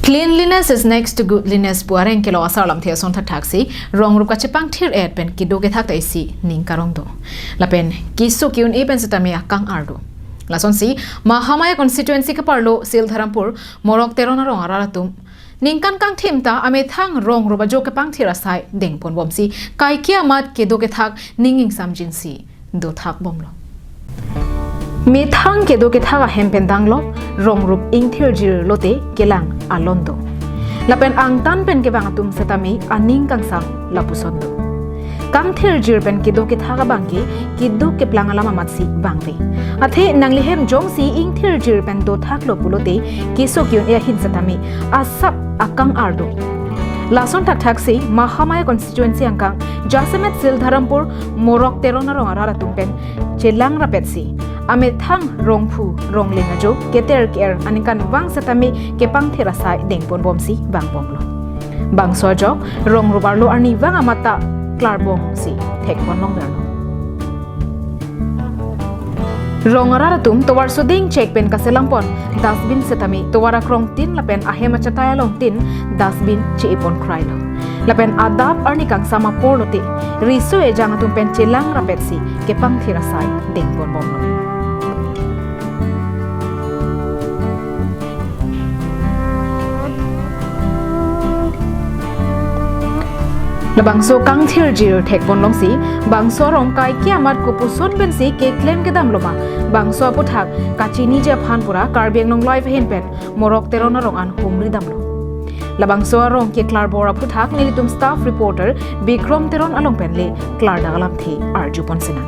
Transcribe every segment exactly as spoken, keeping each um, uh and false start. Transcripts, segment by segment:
Cleanliness is next to godliness pu areng kelong asar lamthe ason thakthak si rong rup kachepangthir et pen kedo kethak ta isi ning karong do. Lapen keso ke-un-e pen setame akang-ar do. Lasonsi Mahamaya constituency keparlo Sildharampur Morok Teron arong arat atum ningkan kangthim ta amethang rong rup ajo kepangthir asai dengponbomsi kaike amat kedo kethak ning ingsamjinsi dothak bomlo. Methang kedo kethak ahem pen danglo, rong rup ingthirjir lote kelang alon do. Lapen angtan pen kevang atum setame aning kangsam lapuson do. Kangthirjir pen kedo kethak abangke keduk keplang alam amatsi vangve. Athe nanglihem jongsi ingthirjir pen dothaklo pulote keso ke-un-e ahin setame asap akang-ar do. Lason thakthak si Mahamaya constituency angkang jasemet Sildharampur Morok Teron arong arat atum pen chelang rapetsi amethang rongphu rongleng ajo keter ke-er aningkanvang setame kepangthir asai dengponbomsi vangbomlo. Bangso ajok rong rup arlo arnivang amat ta klarbomsi thekponlongverlo. Rong arat atum tovar suding chek pen kaselam pon dustbin setame tovar akrong tin lapen ahem achatai along tin dustbin che-epon krailo. Lapen adap arni kangsam apor lote riso ejang atum pen chelang rapetsi kepangthir asai dengponbomlo. Labangso kangthirjir thekponlongsi bangso arong kaike amat kopuson pensi keklem kedamlo ma, bangso aputhak kachiniji aphan pura Karbi Anglong Live ahin pen Morok Teron arong an humri damlo. Labangso arong keklarbor aputhak nelitum staff reporter Bikrom Teron along pen le klardak alamthe arjupon sinang.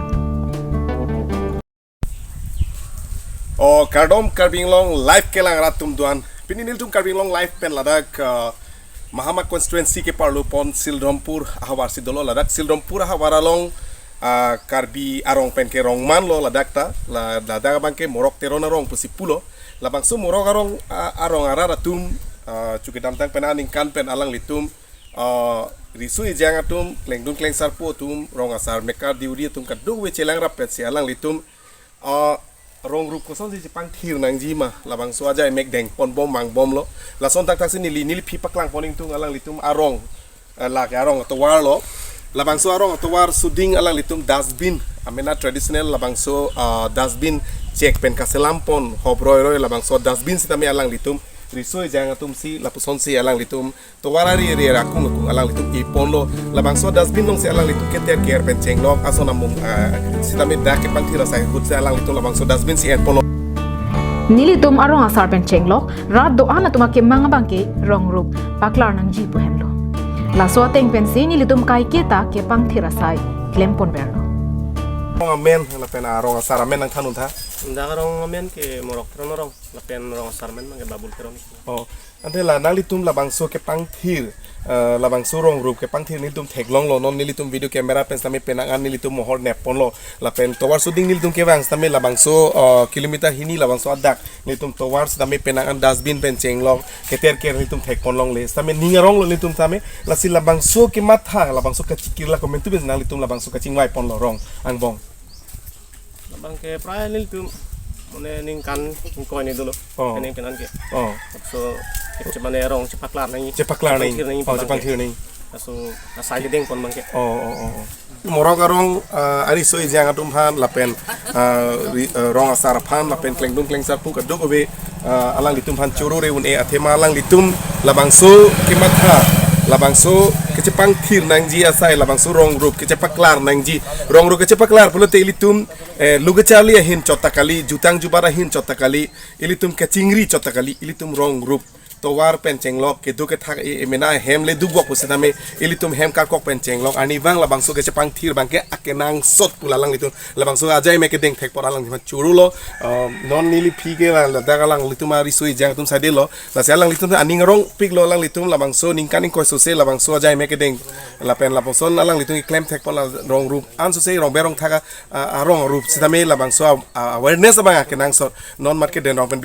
O kardom Karbi Anglong Live kelang arat atum doan. Pini nelitum Karbi Anglong Live pen ladak, ah, Mahama constituency keparlo pon Sildharampur ahavar si dolo. Ladak Sildharampur ahavar along, ah, Karbi arong pen kerong manlo ladak ta. La, ladak abangke Morok Teron arong pusi pulo. Labangso Morok arong, ah, arong arat atum, ah, chu kedamtang pen aningkan pen alanglitum, ah, riso ejang atum klengdun klengsarpo atum rong asar mekar diuri atum kadokave chelang rapetsi alanglitum, ah, rong rup kosonsi chepangthir nangji ma, labangso ajai mek dengponbom vangbomlo. Lason thakthak si neli, neli aphi paklangpon ingtung alanglitum arong, eh, lake arong atovarlo. Labangso arong atovar suding alanglitum dustbin, amena traditional labangso, ah, dustbin chek pen kaselam pon hop roiroi, labangso dustbin setame alanglitum riso ejang atum si lapusonsi alanglitum tovar ari ari akung akung alanglitum eponlo. Labangso dustbin alongsi alanglitum keter ke-er pen chenglok ason amung, ah, setame dak kepangthir asai ahut si alanglitum labangso dustbin si enponlo. Nelitum arong asar pen chenglok rat do-an atum akemang abangke rong rup paklar nangji pu henlo. Laso ateng pensi nelitum kaike ta kepangthir asai klemponverlo. Arong amen lapen arong asar amen nangthan un tha. Dak arong amen ke Morok Teron arong lapen rong asar amen abangke Babul Teron. Oh, ante la nanglitum labangso kepangthir, eh, labangso rong rup kepangthir nelitum theklonglo, non nelitum video camera pen setame penang an nelitum mohor nepponlo. Lapen tovar suding nelitum kevang setame labangso, eh, kilometer hini labangso adak nelitum tovar setame penang an dustbin pen chenglok keter ke-er nelitum thekponlongle. Setame ning aronglo nelitum setame, lasi labangso kematha, labangso kachikir la komentu pen nanglitum labangso kachingvaiponlo rong angbong. Labangke prai nelitum mane ningkan ingkoi ni dolo. Oh. Ning penan ke. Oh. So, kep mane rong chepaklar nangji. Chepaklar nangji. Chepangthir nangji. Oh, abangke chepangthir nangji. Laso asai dengpon abangke. Oh, oh, oh, oh. Morok arong, ah, ariso ejang atum aphan lapen, ah, ri-, ah, rong asar aphan lapen klengdun klengsarpo kadokave, ah, alanglitum aphan choro re un-e athema alanglitum labangso kematha, labangso kechepangthir nangji asai, labangso rong rup kechepaklar nangji. Rong rup kechepaklar pulote ilitum, eh, lo kacharli ahin chot ta kali, jutang jubat ahin chot ta kali, ilitum kachingri chot ta kali, ilitum rong rup tovar pen chenglok, kedo kethak e, emena hem le dukvok pu setame, ilitum hem karkok pen chenglok, arnivang labangso kechepangthir abangke akenangsot pu la alanglitum, labangso ajai mek kedeng thekpon alanglitum choro lo, um, non neli aphi ke la, ladak alanglitum ariso ejang atum sade lo, lasi alanglitum aning arongpiklo alanglitum labangso ningkan ingkoi sose labangso ajai mek kedeng, lapen lapuson alanglitum keklem thekpon la rong rup an sose rong berong thak a, a, arong rup setame labangso a, a, awareness abang akenangsot non mat ke den rong pen